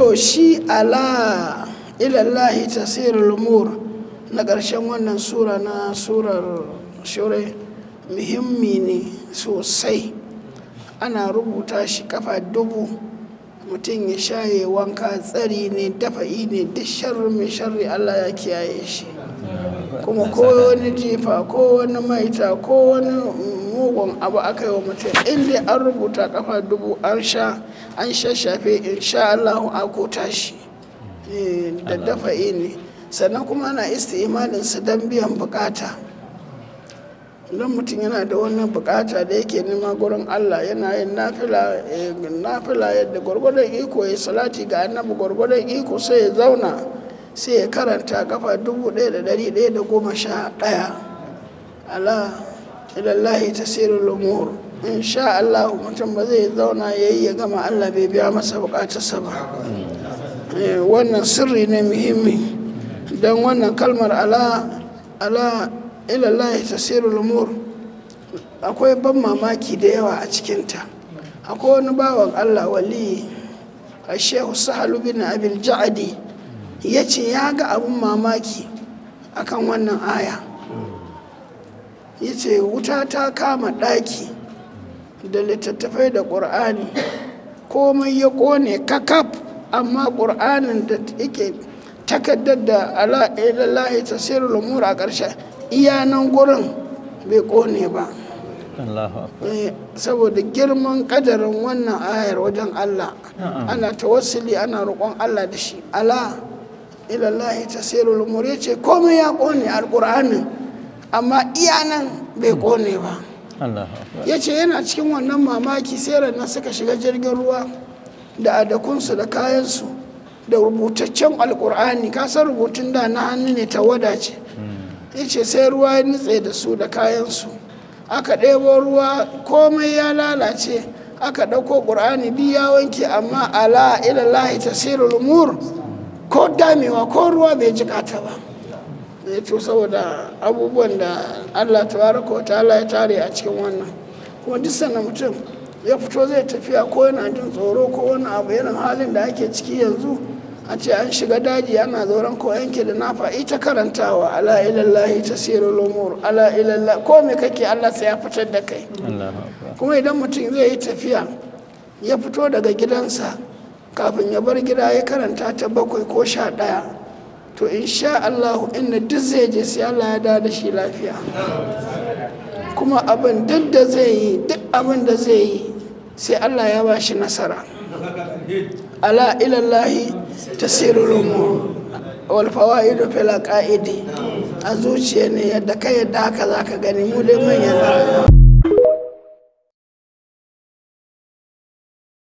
To shi ala ilallahi tasirul umur na ƙarshen wannan sura na surar Shure muhimmi ne sosai. Ana rubuta shi kafa 1000, mutum ya shaye wanka, tsari ne, dafa'i ne, duk sharri mai sharri Allah ya kiyaye shi. Kuma ko wani jifa ko wani maita ko wani mugun abu aka yi wa mutum, in dai an rubuta kafa 1000 an sha an shashafe, insha Allahu a ko tashi. Da dafa'i ne. Sannan kuma ana isti'imalinsa don biyan bukata. Idan mutum yana da wannan bukata da yake nema gurin Allah, yana yin nafila, nafila yadda gwargwadon iko, ya salati ga annabi gwargwadon iko, sai ya zauna sai ya karanta kafa 1111 ala ilallahi tasirul umur. Insha Allah mutum ba zai zauna yayi ya gama Allah bai biya masa bukatarsa ba. Wannan sirri ne muhimmi. Don wannan kalmar ala ala ilallahi tasirul umur akwai ban mamaki da yawa a cikinta. Akwai wani bawan Allah wali, a Shehu Sahalu bin Abil Ja'adi, ya ce ya ga abun mamaki akan wannan aya. Ya ce wuta ta kama ɗaki da littattafai da ƙur'ani, komai ya ƙone kakaf, amma ƙur'anin da yake takaddar da ala ilallahi tasirul umur a ƙarshe iya nan gurin bai ƙone ba. Saboda girman ƙadarin wannan ayar wajen Allah, ana tawassuli, ana roƙon Allah da shi. Ala ilallahi tasirul umur, ya ce komai ya ƙone alƙur'anin, amma iya nan bai ƙone ba. Ya ce yana cikin wannan mamaki sai ranar suka shiga jirgin ruwa da adakunsu da kayansu da rubutaccen alƙur'ani. Kasar rubutun da na hannu ne, tawada ce. Ya ce sai ruwa ya nutse da su da kayansu. Aka ɗebo ruwa, komai ya lalace, aka ɗauko ƙur'ani duk ya wanke, amma ala ilallahi tasirul umur ko damewa ko ruwa bai jika ta ba. To saboda abubuwan da Allah tabaraka wa ta'ala ya tare a cikin wannan. Kuma duk sanda mutum ya fito zai tafiya ko yana jin tsoro ko wani abu irin halin da ake ciki yanzu, a ce an shiga daji ana tsoron ko yanke da nafa, ita karantawa ala ilallahi tasirul umur, ala ilallahi, ko me kake Allah sai ya fitar da kai. Kuma idan mutum zai yi tafiya ya fito daga gidansa, kafin ya bar gida ya karanta ta 7 ko 11, to insha Allah inda duk zai je sai Allah ya dawo da shi lafiya. Kuma abin duk da zai yi, duk abin da zai yi sai Allah ya ba shi nasara. Ala ilallahi tasirul umur wal fawaidu fil aqaidi. A zuciya ne yadda ka yadda haka zaka gani. Mu dai manyan